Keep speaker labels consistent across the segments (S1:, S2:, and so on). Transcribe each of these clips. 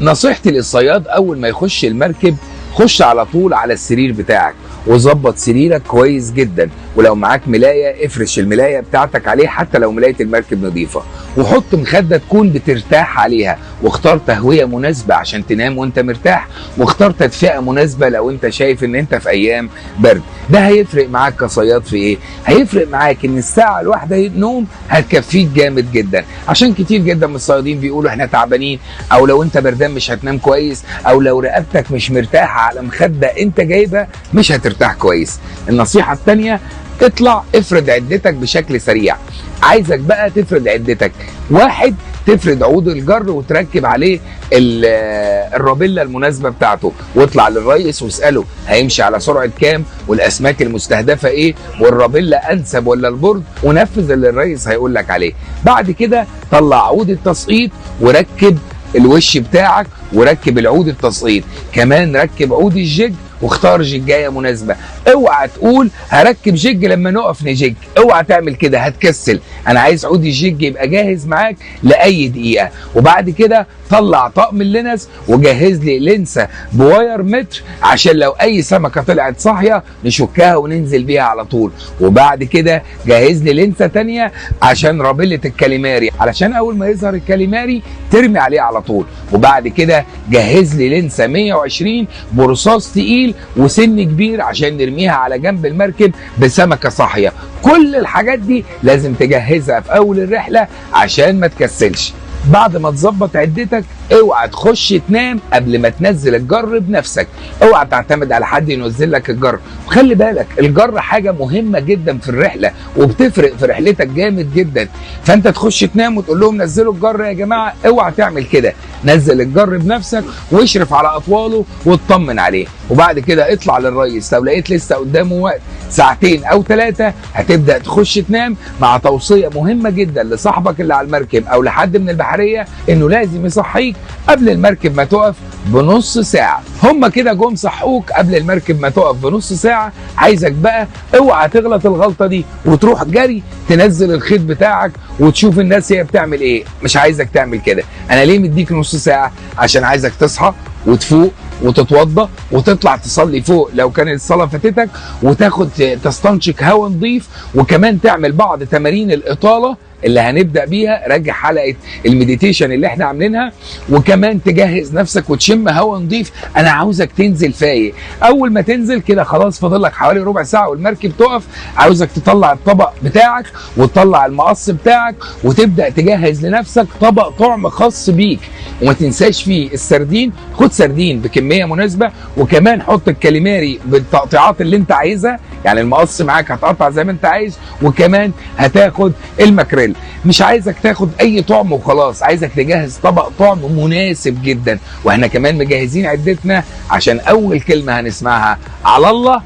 S1: نصيحتي للصياد اول ما يخش المركب، خش على طول على السرير بتاعك وظبط سريرك كويس جدا، ولو معاك ملاية افرش الملاية بتاعتك عليه حتى لو ملاية المركب نظيفة، وحط مخدة تكون بترتاح عليها، واختار تهوية مناسبة عشان تنام وانت مرتاح، واختار تدفئة مناسبة لو انت شايف ان انت في ايام برد. ده هيفرق معاك كصياد في ايه؟ هيفرق معاك ان الساعة الواحدة نوم هتكفيك جامد جدا، عشان كتير جدا من الصيادين بيقولوا احنا تعبانين، او لو انت بردان مش هتنام كويس، او لو رقبتك مش مرتاحة على مخدة انت جايبها مش هترتاح كويس. النصيحة التانية، اطلع افرد عدتك بشكل سريع. عايزك بقى تفرد عدتك. واحد، تفرد عود الجر وتركب عليه الرابيلا المناسبة بتاعته، واطلع للريس واسأله هيمشي على سرعة كام، والأسماك المستهدفة ايه، والرابيلا أنسب ولا ال board، ونفذ اللي الريس هيقول لك عليه. بعد كده طلع عود التسقيط وركب الوش بتاعك، وركب العود التسقيط، كمان ركب عود ال jig واختار ججايه مناسبة. اوعى تقول هركب jig لما نقف نجج، اوعى تعمل كده هتكسل. انا عايز عود ال jig يبقى جاهز معاك لاي دقيقة. وبعد كده طلع طقم اللينس وجهز لي لنسه ب wire متر عشان لو اي سمكة طلعت صاحية نشكها وننزل بيها على طول. وبعد كده جهز لي لنسه تانية عشان رابله الكاليماري، علشان اول ما يظهر الكاليماري ترمي عليه على طول. وبعد كده جهز لي لنسه 120 برصاص تقيل وسن كبير عشان نرميها على جنب المركب بسمكه صاحية. كل الحاجات دي لازم تجهزها في اول الرحلة عشان ما تكسلش. بعد ما تظبط عدتك اوعى تخش تنام قبل ما تنزل الجر بنفسك، اوعى تعتمد على حد ينزل لك الجر. وخلي بالك الجر حاجة مهمة جدا في الرحلة وبتفرق في رحلتك جامد جدا، فانت تخش تنام وتقول لهم نزلوا الجر يا جماعة، اوعى تعمل كده. نزل الجر بنفسك واشرف على اطواله واطمن عليه. وبعد كده اطلع للريس، لو لقيت لسه قدامه وقت ساعتين او 3 هتبدا تخش تنام، مع توصية مهمة جدا لصاحبك اللي على المركب او لحد من البحرية انه لازم يصحيك قبل المركب ما تقف بنص ساعة. هما كده جم صحوك قبل المركب ما تقف بنص ساعة. عايزك بقى اوعى تغلط الغلطة دي وتروح جري تنزل الخيط بتاعك وتشوف الناس هي بتعمل ايه. مش عايزك تعمل كده. انا ليه مديك نص ساعة؟ عشان عايزك تصحى وتفوق وتتوضى وتطلع تصلي فوق لو كانت الصلاة فاتتك، وتاخد تستنشق هواء نظيف، وكمان تعمل بعض تمارين الاطالة اللي هنبدا بيها. راجع حلقة ال meditation اللي احنا عاملينها، وكمان تجهز نفسك وتشم هواء نظيف. انا عاوزك تنزل فايق. اول ما تنزل كده خلاص فاضل لك حوالي ربع ساعة والمركب تقف. عاوزك تطلع الطبق بتاعك وتطلع المقص بتاعك وتبدا تجهز لنفسك طبق طعم خاص بيك، وما تنساش فيه السردين. خد سردين بكمية مناسبة، وكمان حط الكاليماري بالتقطيعات اللي انت عايزها، يعني المقص معاك هتقطع زي ما انت عايز، وكمان هتاخد الماكريل. مش عايزك تاخد اي طعم وخلاص، عايزك تجهز طبق طعم مناسب جدا. واحنا كمان مجهزين عدتنا عشان اول كلمة هنسمعها على الله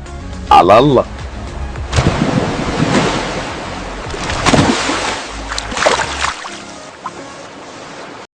S1: على الله.